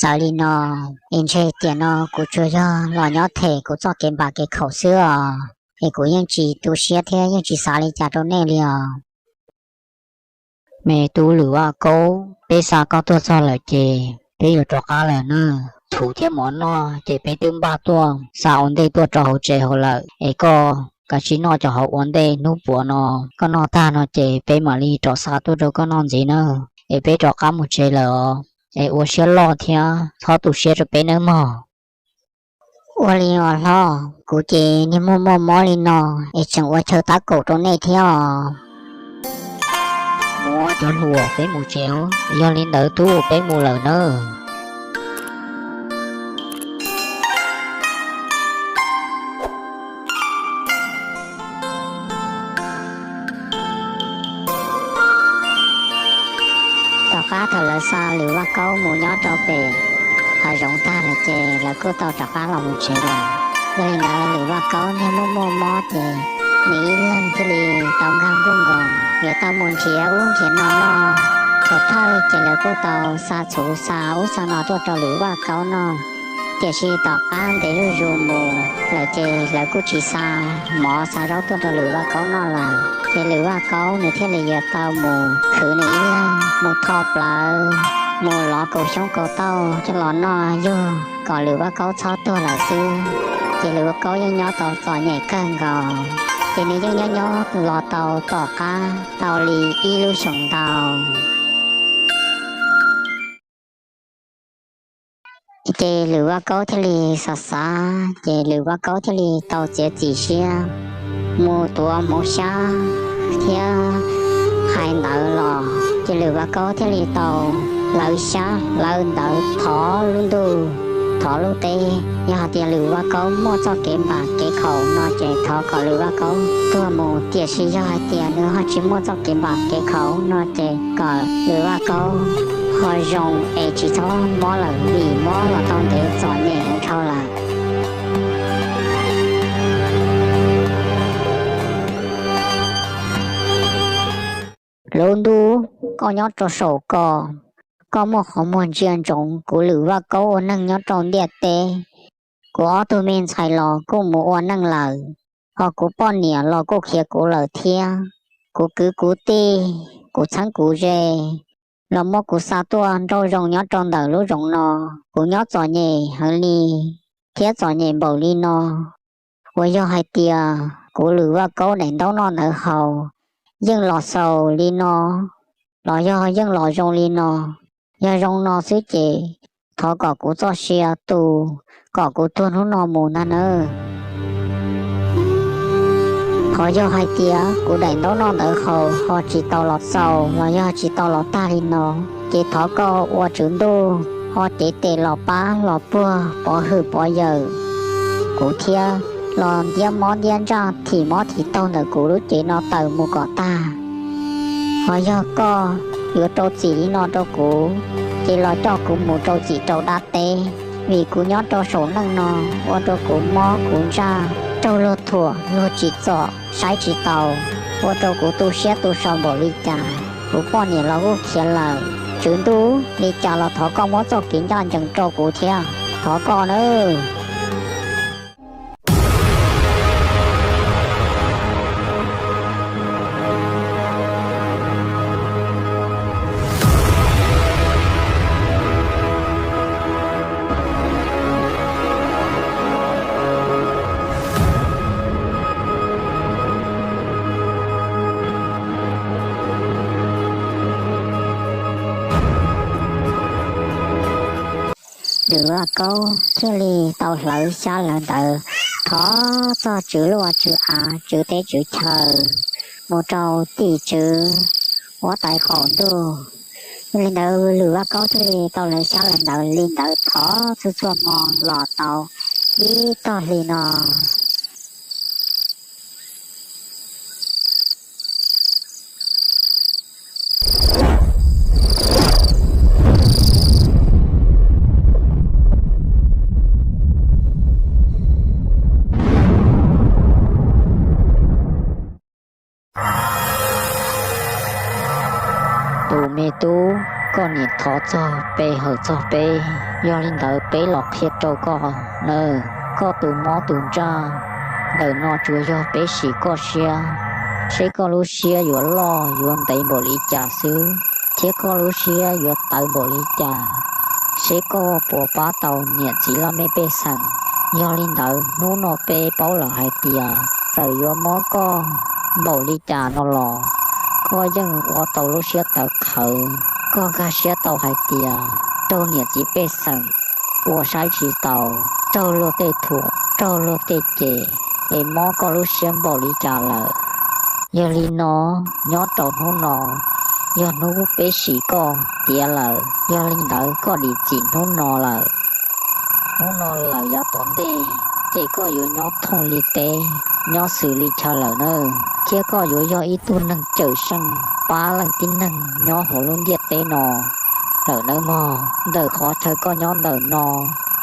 Ua li no, es ntshe tiam no kuv tsuas yog los nyob them kuv txoj kev npam kev khaum xwb os, es kuv yeej tsis tu siab thiab yeej tsis xav li cas rau nej li os. Me tub Lwm Vaj Kaub, peb xa koj tuaj txog lawm ces peb yuav rov qab lawm nawb. Txhuv thiab mov noj ces peb twb npaj tuaj xa ua ntej tuaj rau hauv tsev hauv lawm, es koj kav tsij noj cov hauv ua ntej, hnub puav no koj noj tag no ces peb mam li rov xa tuaj rau koj noj ntxiv nawb. Es peb rov qab mus tsev lawm os, es ua siab loj thiab txhob tu siab rau peb nawb mog. Ua li os hlob, kuv ces niag muaj muaj mob li no es tseem ua chaw tab kaum rau nej thiab os. Muab cov hluas, peb mus tsev, yog li ntawd tub, peb mus lawm nawb. Tom qab thaum lawv xa Lwm Vaj Kaub mus nyob rau pem hav zoov tag lawm ces lawv kuj tau rov qab los mus tsev lawm. Yog li ntawd Lwm Vaj Kaub niag muaj muaj mob ces nws ib leeg thiaj li tau nkag nkuj nkoos yuav tau mus nrhiav ub nrhiav no noj. Thaum thawj ces lawv kuj tau xa txhuv xa ub xa no tuaj rau Lwm Vaj Kaub noj, tiam sis tom qab ntev zuj zus mus lawm ces lawv kuj tsis xa mov xa zaub tuaj rau Lwm Vaj Kaub noj lawm. Ces Lwm Vaj Kaub nws thiaj li yuav tau mus khwv nws ib leeg mus tho plawv, mus lov kaus xyoob kaus tauj coj los noj yug kom Lwm Vaj Kaub txhob tuag lawm xwb. Ces Lwm Vaj Kaub yeej nyob tau txom nyem kawg nkaus, ces nws yeej nyob nyob los tau tom qab tau li ib lub xyoos ntau. Ces Lwm Vaj Kaub thiaj li xav xav, ces Lwm Vaj Kaub thiaj li tau txiav txim siab mus tuav hmoov xyab thiab hais ntawv los. Ces Lwm Vaj Kaub thiaj li tau hlawv xyab hlawv ntawv thov lub ntuj thov lub teb. Yog hais tias Lwm Vaj Kaub muaj txoj kev npam kev khaum no ces thov kom Lwm Vaj Kaub tuag mus, tiam sis yog hais tias nws ho tsis muaj txoj kev npam kev khaum no ces kom Lwm Vaj Kaub ho zoo es tsis txhob mob lawm, vim mob los tau ntev txom nyem heev dhau lawm. Lub ntuj, koj nyob rau saum ko, koj muaj qhov muag ntsia ntsoov kuv Lwm Vaj Kaub ua neej nyob rau ntiaj teb. Kuv ob tug me ntxhais los kuj mus ua neej lawm, ho kuv poj niam los kuj khiav kuv lawm thiab. Kuv kwv kuv tij, kuv txheeb kuv ze los muab kuv xa tuaj nrauj zoo nyob rau ntawm lub zoov no. Kuv nyob txom nyem heev li thiab txom nyem npaum li no, uas yog hais tias kuv Lwm Vaj Kaub daim ntaub noj ntawv haus yeej los xaus li no, los yog yeej los zoo li no, yog zoo no xwb ces thov kom kuv txoj sia tu, kom kuv tuag hnub no mus ntag nawb. Qhov yog hais tias kuv daim ntaub noj ntawv haus ho tsis tau los xaus los yog tsis tau los tag li no, ces thov koj ua Tswv Ntuj ho cev tes los pab los puag pov hwm pov yawm kuv thiab, los ntiab mob ntiab ntsaj thim mob thim taug ntawm kuv lub cev no tawm mus kom tag. Ho yog koj yuav rau txim li no rau kuv, ces los coj kuv mus rau txim rau dab teb, vim kuv nyob rau saum neej no ua rau kuv mob kuv ntsaj raug luag thuam luag tsim txom saib tsis taus, ua rau kuv tu siab tu so npaum li cas, kuv poj niam los kuj khiav lawm. Tswv Ntuj, li cas los thov koj muab txoj kev ncaj ncees rau kuv thiab, thov koj nawb. Lwm Vaj Kaub thiaj li tau hlawv xyab hlawv ntawv thov txog Tswv Luaj Tswv Av Tswv Teb Tswv Chaw, mus rau tim Tswv Huab Tais Qaum Ntuj. Yog li ntawd Lwm Vaj Kaub thiaj li tau hlawv xyab hlawv ntawv li ntawd thov txhua txhua hmo los tau ib tog hli no. Tus me tub, Koj niam thov txog peb hawm txog peb, yog li ntawd peb los qhia rau koj nawb. Koj tus mob tus ntsaj ntawm no tsuas yog peb sim koj siab, seb koj lub siab yuav loj yuav ntev npaum li cas xwb, thiab koj lub siab yuav tawv npaum li cas, seb koj puas pab tau niam txiv laj mej pej xeem. Yog li ntawd hnub no peb paub lawm hais tias txawm yuav mob koj npaum li cas no los koj yeej ua tau lub siab tawv qhawv. Koj nkag siab tau hais tias raug niam txiv pej xeem ua saib tsis taus, raug luag tej thuam, raug luag tej cem, es mob koj lub siab npaum li cas lawm. Yog li no, nyob rau hnub no yog hnub peb sim koj tiav lawm, yog li ntawd koj dim txim hnub no lawm. Hnub no lawm yav tom ntej ces koj yuav nyob thooj li teb, nyob xws li chaw lawm nawb, thiab koj yuav yog ib tug neeg cawm seej pab leej tib neeg nyob hauv lub ntiaj teb no lawm nawb mog. Ntawm qhov chaw koj nyob ntawm no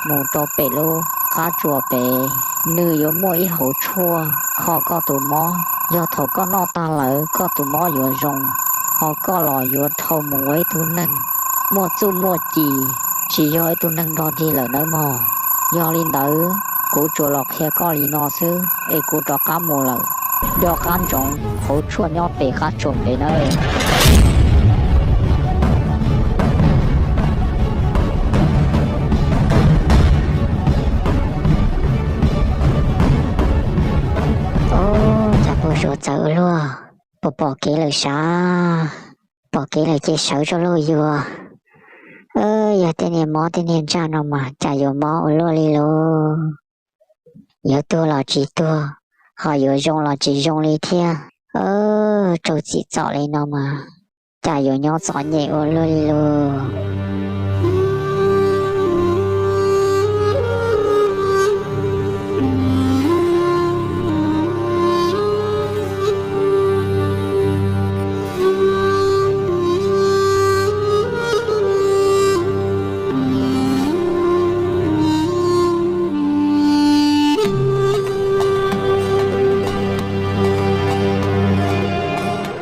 mus rau pem lub qab tsuas pem, nws yuav muaj ib hauv tshuaj kho koj tus mob. Yog thaum koj noj tag lawm koj tus mob yuav zoo, ho koj los yuav dhau mus ua ib tug neeg muaj txuj muaj ci, tsis yog ib tug neeg dog dig lawm nawb mog. Yog li ntawd kuv tsuas los qhia koj li no xwb es kuv rov qab mus lawm. Do qab ntsoov hauv tshuaj nyob pem qab tsuas pem nawb. Ub, cas npau suav txawv ua luaj, puas pom kev lawm sav? Pom kev lawm ces sawv tso lauj yuav. Yog tej niag mob tej niag ntsaj no mas cas yuav mob ua luaj li lauj. Yuav tuag los tsis tuag, ho yuav zoo los tsis zoo li thiab. Raug txim txom li no mas cas yuav nyob txom nyem ua luaj li lauj.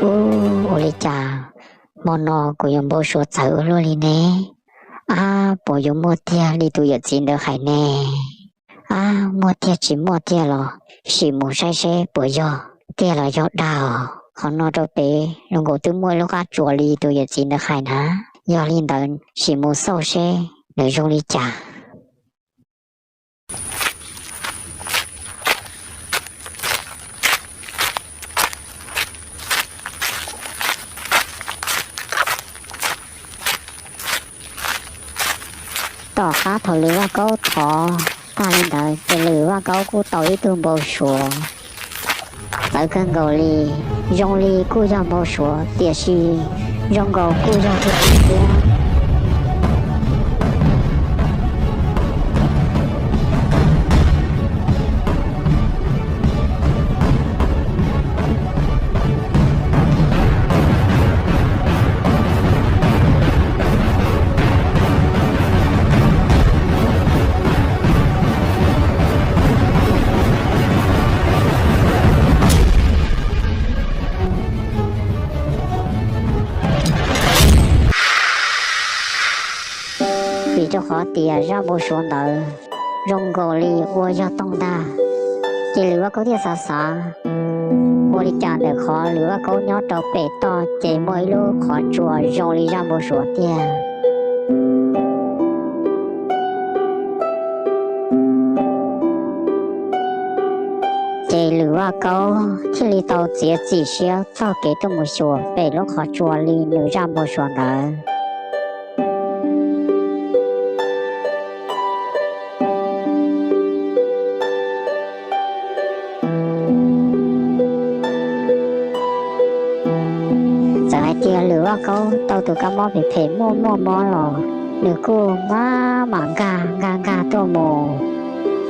Ub, ua li cas hmo no kuv yuav npau suav txawv ua luaj li ne? Ab, puas yuav muaj tiag li tus yawm txiv ntawd hais ne? Ab, muaj tiag tsis muaj tiag los sim mus saib seb puas yog tiag los yog dag os. Qhov no rau pem zoo nkaus twb muaj ib lub qab tsuas li tus yawm txiv ntawd hais na. Yog li ntawd sim mus xauj seb nws zoo li cas. Tom qab thaum Lwm Vaj Kaub thov tag li ntawd ces Lwm Vaj Kaub kuj tau ib tug npau suav txawv kawg nkaus li. Zoo li kuj yog npau suav, tiam sis zoo nkaus kuj yog tiag tiag thiab. Vim rau qhov tias zaj npau suav ntawd zoo nkaus li ua yog toog ntag, ces Lwm Vaj Kaub thiaj xav xav ua li cas ntawm qhov Lwm Vaj Kaub nyob rau pem toj ces muaj ib lub qhov tsua zoo li zaj npau suav tiag. Ces Lwm Vaj Kaub thiaj li tau txiav txim siab txoj kev tuaj mus xyuas pem lub qhov tsua li nws zaj npau suav ntawd. Txawm hais tias Lwm Vaj Kaub tau tus kab mob phem phem muaj muaj mob los nws kuj maj mam nkag nkag nkag tuaj mus,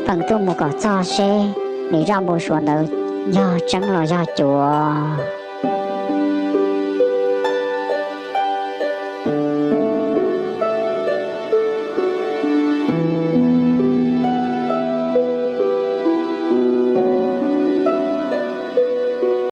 peem tuaj mus kom txog seb nws zaj npau suav ntawd yog tseeb los yog cuav.